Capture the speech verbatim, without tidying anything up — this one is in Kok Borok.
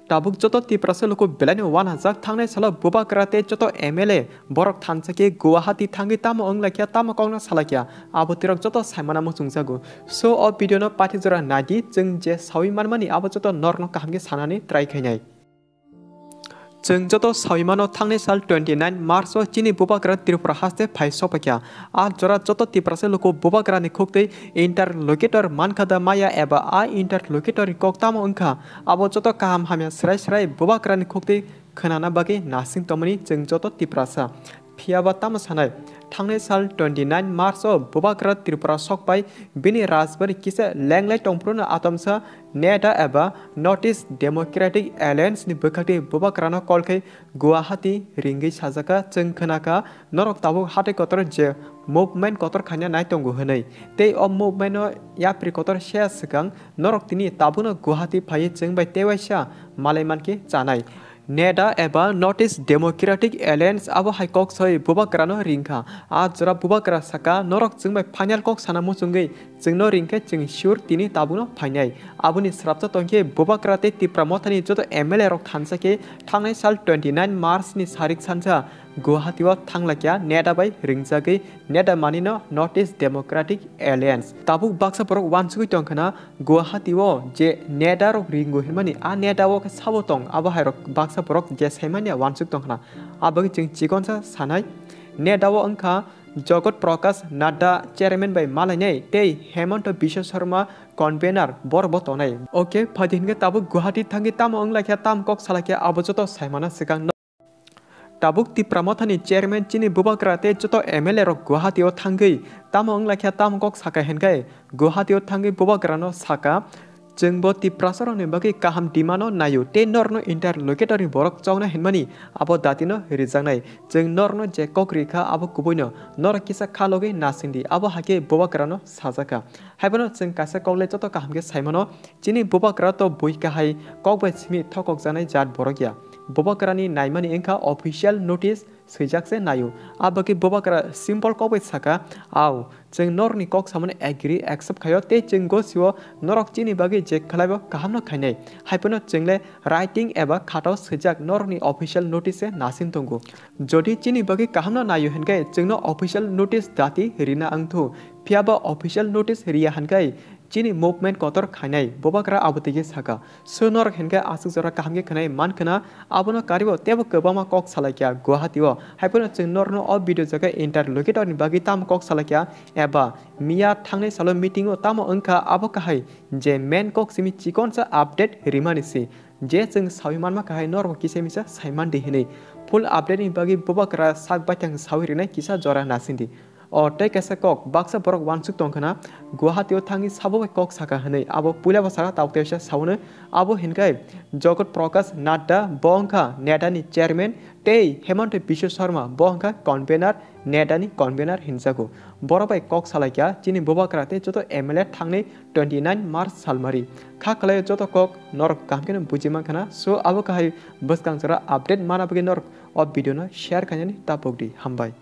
Tabuk joto Tiprasa luku belaino wanajak, thangnai salo Bubagra tei joto M L A borok thansa khe Guwahati thangwi tamo wng laikya, tamo kokno salaikya, abo tirok joto saimana muchungjago. So o video no paithak jora naidi, chwng je sawi manmani abo joto norokno kaham khe sanani try khainai. Chwng joto sawi mano, thangnai sal twenty nine March o chini Bubagra Tripura haste phai sokphaikha. A jora joto Tiprasa luku Bubagra ni khuktwi interlocutor mankha da maya eba a interlocutor ni kok tamo wngkha, abo joto kaham hamya srai srai Bubagra ni khuktwi khwnana bagwi nasing tongmani chwng joto Tiprasa. Phiyaba tamo sanai, thangnai sal twenty nine March o Bubagra Tripura sokpai bini rajbari kisa lenglai tongphuru no atomsa NEDA eba North East Democratic Alliance ni bwkhakni Bubagrano call khai Guwahati ringwi sajaka, chwng khwnakha norok tabuk hatai kotor je movement kotor khaina nai tongo hwnwi. Tei o movement no yapri kotor se swkang norok tini tabukno Guwahati phaiwi chwng bai tei waisa malai mankhe chanai. NEDA eba North East Democratic Alliance abo hai kok soi Bubagrano ringkha. A jora Bubagra saka, norok chwng bai final kok sana muchungwi chwngno ringkhe chwng sure tini tabukno phainai. Aboni srapsa tongkhe Bubagra tei Tipra Mothani joto M L A rok thansa khe thangnai sal twenty nine March ni sarik sansa Guwahati o thanglakya NEDA bai ringjagwi NEDA manino North East Democratic Alliance. Tabuk baksa borok wansugwi tongkhana Guwahati o je NEDA rok ringo hinmani, a NEDA o khe sabo tong, abo hai rok baksa borok je saimanya wansuk tongkhana. Abagwi chwng chikonsa sanai, NEDA o wngkha Jagat Prakash Nadda chairman bai malainai tei Hemanta Biswa Sarma convener borok bo tongnai. Oke, phaidi hinkhe tabuk Guwahati thangwi tamo wnglaikha, tam kok salaikha, abo joto saimano swkang. Tabuk Tipra Mothani chairman chini Bubagra tei joto M L A rok Guwahati o thangwi tamo wnglaikha, tamo kok saka hinkhe Guwahati o thangwi Bubagrano saka, chwngbo Tiprasa rokni bagwi kaham demand no naio tei norokno interlocutor ni borok chokna hinmani abo datino rijaknai. Chwng norokno je kok rikha abo kubuino norok kisa kha logwi nasingdi, abo hakhe Bubagrano sajakha. Haiphano chwng kaisa koklai joto kaham khe saimano, chini Bubagra to bui kahai kok bai simi thokokjaknai jat borok ya. Bubagrani naimani wngkha official notice swijak se naio. Abagwi Bubagra simple kok bai saka, "Ao, chwng norokni kok samano agree, accept khaio tei chwng gosio norok chini bagwi je khlaibo kahamno khainai." Haiphano chwngle writing eba khatao swijak norokni official notice se nasin tongo. Jodi chini bagwi kahamno naio hinkhe chwngno official notice dati rina wngthu. Phiyaba official notice riya hinkhe chini movement kotor khainai, Bubagra abo tigi saka. So norok hinkhe aswk jora kaham khe khwnai mankhwna, abono karibo teibo kwbangma kok salaikha Guwahati o. Haiphano chwng norokno o video jaga interlocutor ni bagwi tamo kok salaikha eba miya thangnai salo meeting o tamo wngkha abo kahai je main kok simi chikonsa update rimani si. Je chwng sawi manma kahai norokbo kisa misa saimandi hinwi. Full update ni bagwi Bubagra sak baithang sawi rinai kisa jora nasingdi. O tei kaisa kok, baksa borok wansuk tongkhana, Guwahati o thangwi sabo bai kok saka hinwi, abo puila bo saka, tabuk teisa saono, abo hinkhe Jagat Prakash Nadda, bo wngkha NEDA ni chairman, tei Hemanta Biswa Sarma, bo wngkha convener, NEDA ni convener hinjago. Borok bai kok salaikha chini Bubagra tei joto M L A thangnai twenty nine March salmari. Kha kwlaio joto kok norok kaham kheno buji mankhana, so abo kahai bwskang jora update mana bagwi norok o video no share khainani tapokdi. Hambai.